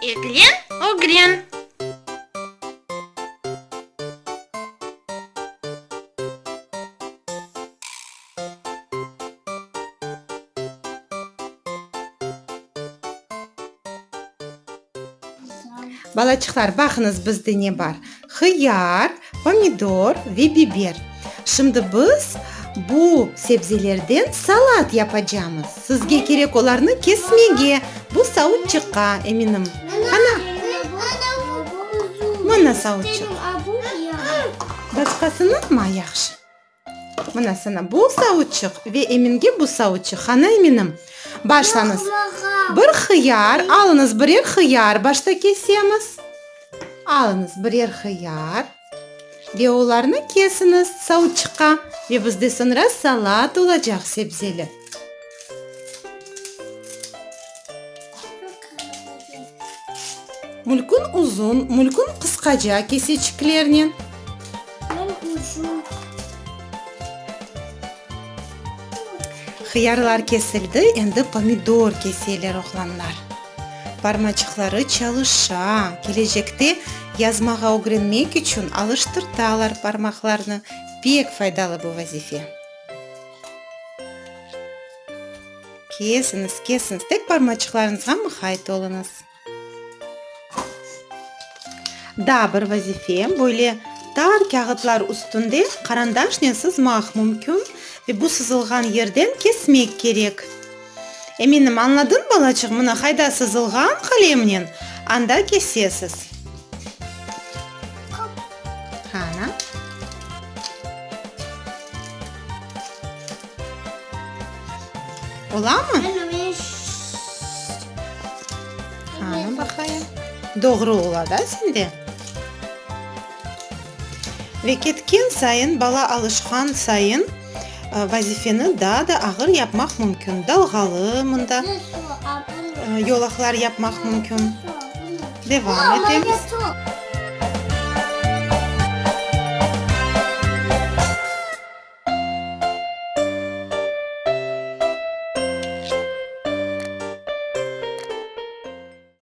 Eglen, ögren. Balaçıqlar, baqıñız, bizde ne bar? Hıyar, pomidor ve biber. Şimdi biz bu sebzelerden salat yapacamız. Sizge kerek olarnı kesmege. Bu savutçıqqa, eminim. Qana? Mına savutçıq. Başqasını? Ma, yahşı. Mına sana bu savutçıq ve Eminge bu savutçıq. Qana, Eminim, başlañız. Bir hıyar, alıñız birer hıyar, başta kesemiz. Alıñız birer hıyar ve olarnı kesiñiz savutçıqqa. Ve bizde soñra salat olacaq sebzeli. Mülkün uzun, mülkün qısqaca keseçiklernen. Hıyarlar kesildi, endi pomidor keseler oğlanlar. Parmaçıqları çalışa, kelecekte yazmağa ögrenmek içün alıştırtalar parmaqlarnı, pek faydalı bu vazife. Kesiñiz, kesiñiz, tek parmaçıqlarıñızğa mıqayt oluñız. Daa bir vazife, böyle tar kâğıtlar üstünde qarandaşnen sızmaq mümkün ve bu sızılğan yerden kesmek kerek. Eminim, añladıñ, balaçıq, mına qayda sızılğan qalemnen, anda kesesiz. Qana. Olamı? Qana baqayım. Doğru ola da sende? Ve ketken sayın, bala alışqan sayın, vazifeni daa da ağır yapmaq mümkün. Dalğalı mında yolaqlar yapmaq mümkün. Devam etemiz.